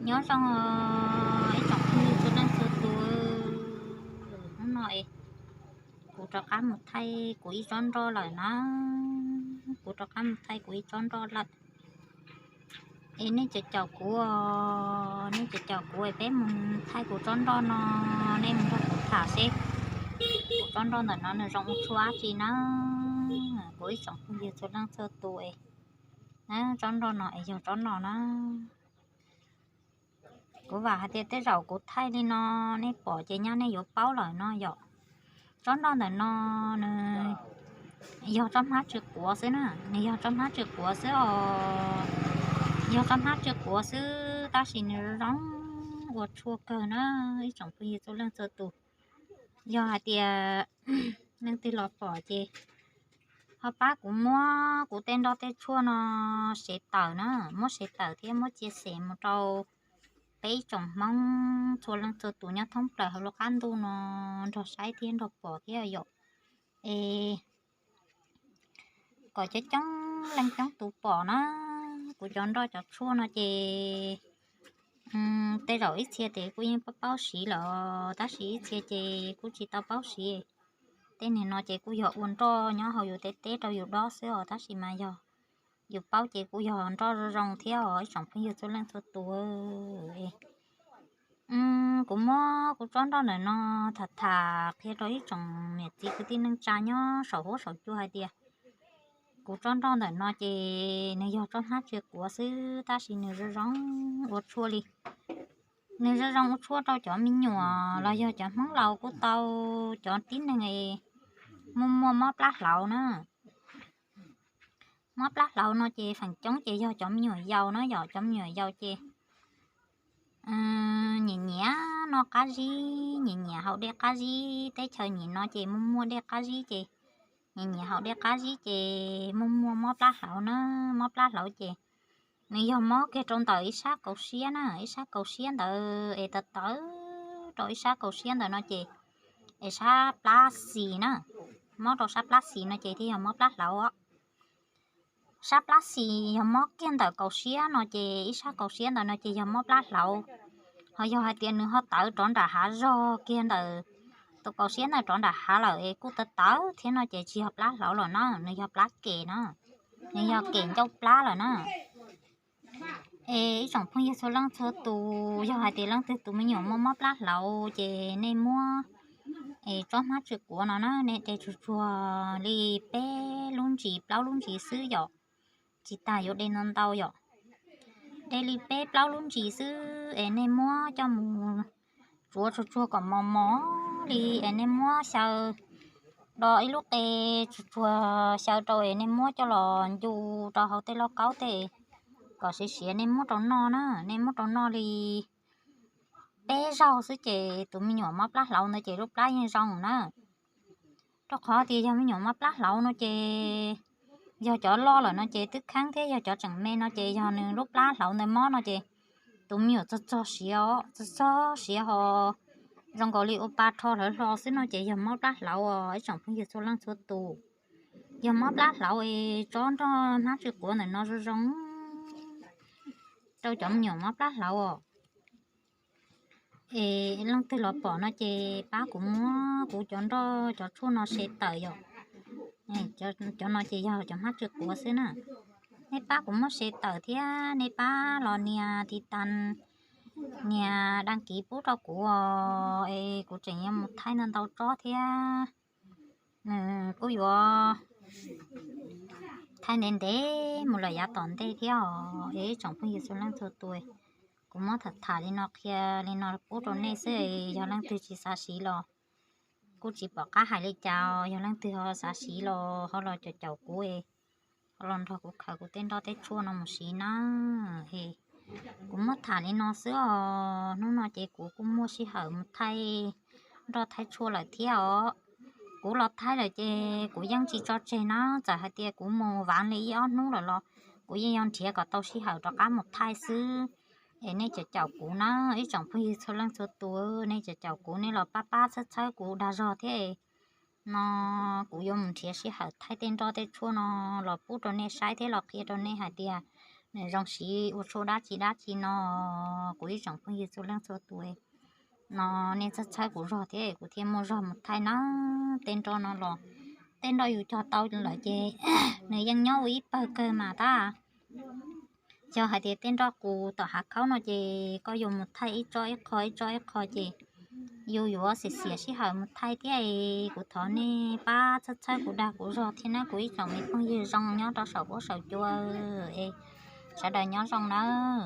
Nyob zoo ib tsoom phooj ywg txhua leej txhua tus, hnub no es kuv rov qab mus thaij kuv ib tsob nroj lawm na, kuv rov qab mus thaij kuv ib tsob nroj lawm. Es nej caum caum kuv, nej caum caum kuv es peb mus thaij kuv tsob nroj no, nej mus nrog kuv tham seb kuv tsob nroj ntawm no nws zoo ua tshuaj dab tsi na. Kuv ib tsoom phooj ywg txhua leej txhua tus es, tsob nroj no es yog tsob no na. Kuv vam hais tias tej zaum kuv thaij li no nej pom ces nyaj nej yuav paub lawm no yom. Tsob nroj ntawm no nws yog tsob hmab tsw quav xwb na, nws yog tsob hmab tsw quav xwb os. Yog tsob hmab tsw quav xwb tab sis nws zoo ua tshuaj kawg na ib tsoom phooj ywg txhua leej txhua tus. Yog hais tias leej twg los pom ces ho pab kuv muab kuv tej nroj tej tshuaj no share tawm na, muab share tawm thiab muab chia sẻ mus rau peb ib tsoom Hmoob txhua leej txhua tus nyob thoob plaws hauv lub qab ntuj no nrog saib thiab nrog pom thiab yom. Es kom coob coob leej coob tus pom na. Kuv cov nroj cov tshuaj no ces tej zaum ib txhia ces kuj yeej paub paub siv lawm, tab sis ib txhia ces kuj tsis tau paub siv. Tej niag no ces kuj yog ua nroj nyob hauv yus tej teb rau yus dob xwb os, tab sis mas yog yus paub ces kuj yog nroj zoo zoo thiab os ib tsoom phooj ywg txhua leej txhua tus. Kuv muab kuv tsob nroj ntawm no tham tham qhia rau ib tsoom niam txiv kwv tij neej tsa nyob saum huab saum cua hais tias kuv tsob nroj ntawm no ces nws yog tsob hmab tsw quav xwb tab sis nws zoo zoo ua tshuaj li. Nws zoo zoo ua tshuaj rau cov me nyuam los yog cov Hmoob laus kuj tau, cov tib neeg muaj muaj mob plab hlauv na. Mob plab hlauv no ces feem coob ces yog cov me nyuam yaus na yom, cov me nyuam yaus ces nyiam nyiam noj qab zib, nyiam nyiam haus dej qab zib, teb chaws nyim no ces muaj muaj dej qab zib ces nyiam nyiam haus dej qab zib ces muaj muaj mob plab hlauv na. Mob plab hlauv ces nws yog mob kiag rau ntawm ib sab kaus siab na, ib sab kaus siab ntawd es tawv tawv rau ib sab kaus siab ntawd no ces, es sab plab xis na, mob rau sab plab xis no ces thiaj yog mob plab hlauv. Sab plab xis yog mob kiag ntawm kaus siab no ces ib sab kaus siab ntawd no ces yog mob plab hlauv. Ho yog hais tias nws ho tawv rov nram hav zog kiag ntawm tus kaus siab ntawd rov nram hav lawm es kuj tawv tawv thiab no ces tsis yog plab hlauv lawm na, nws yog plab kem na, nws yog kem ncauj plab lawm na. Es ib tsoom phooj ywg txhua leej txhua tus, yog hais tias leej twg tus me nyuam muaj mob plab hlauv ces nej muab es tsob hmab tsw quav no na, nej de tsuag tsuag li peb lub ntsis plaub lub ntsis xwb yom, tsis tas yuav de ntau ntau yom. De li peb plaub lub ntsis xwb es nej muab coj mus tsuav tsuag tsuag kom mos mos li es nej muab xyaw do ib lub qe tsuag tsuag xyaw rau es nej muab coj los ncu rau hauv tej lauj kaub tej kom siav siav nej muab rau noj na, nej muab rau noj li peb zaug xwb ces tus me nyuam mob plab hlauv ntawd ces lub plab yeej zoo na. Rau qhov tias yog me nyuam mob plab hlauv no ces yog cov loj lawm no ces twb kheeb thiab, yog cov tseem me no ces yog nws lub plab hlauv ntawd mob no ces tus me nyuam txog txog siav os, txog txog siav ho zoo nkaus li ua pa rho hlawv hlo xwb no ces yog mob plab hlauv os ib tsoom phooj ywg txhua leej txhua tus. Yog mob plab hlauv es tsob nroj hmab tsw quav ntawm no zoo zoo rau cov me nyuam mob plab hlauv os. Es leej twg los pom no ces pab kuv muab kuv cov nroj cov tshuaj no share tawm yom. Cov no ces yog cov hmab tsw quav xwb na. Nej pab kuv muab share tawm thiab nej pab los nias tiv tas, nias đăng ký pub rau kuv os, es kuv tseem yuav mus thaij ntau ntau tsob thiab. Nws kuj yuav thaij ntev ntev mus lawm yav tom ntej thiab os. Es ib tsoom phooj ywg txhua leej txhua tus, kuv muab tham tham li no qhia li no pub rau nej xwb, yog leej twg tsis xav siv los kuj tsis pom qab hais li cas, yog leej twg ho xav siv los ho los caum caum kuv, ho los nrog kuv khaws kuv tej nroj tej tshuaj no mus siv na. Kuv muab tham li no xwb os, hnub no ces kuv kuj muaj sij hawm mus thaij nroj thaij tshuaj lawm thiab os. Kuv los thaij lawm ces kuv yeej tsis tso tseg na, txawm hais tias kuv mus vav li ib ob hnub lawm los kuv yeej yuav nrhiav kom tau sij hawm rov qab mus thaij xwb. Es nej caum caum kuv na, ib tsoom phooj ywg txhua leej txhua tus, nej caum caum kuv, nej los pab pab txhawb txhawb kuv dag zog thiab no, kuv yuav mus nrhiav sij hawm thaij tej nroj tej tshuaj no los pub rau nej saib thiab los qhia rau nej hais tias nws zoo siv ua tshuaj dab tsi dab tsi no. Kuv ib tsoom phooj ywg txhua leej txhua tus no, nej txhawb txhawb kuv zog thiab kuv thiaj muaj zog mus thaij na. Tej nroj no los tej nroj yus cog tau lawm ces nws yeej nyob ua ib pawg kawg mas tab. Yog hais tias tej nroj qus tom hav khaub no ces koj yuav mus thaij ib tsob ib qho ib tsob ib qho ces yus yuav xiam xiam sij hawm mus thaij thiab. Kuv thov nej pab txhawb txhawb kuv dag kuv zog thiab na kuv ib tsoom me phooj ywg zoo nyob rau saum huab saum cua es sawv daws nyob zoo nawb.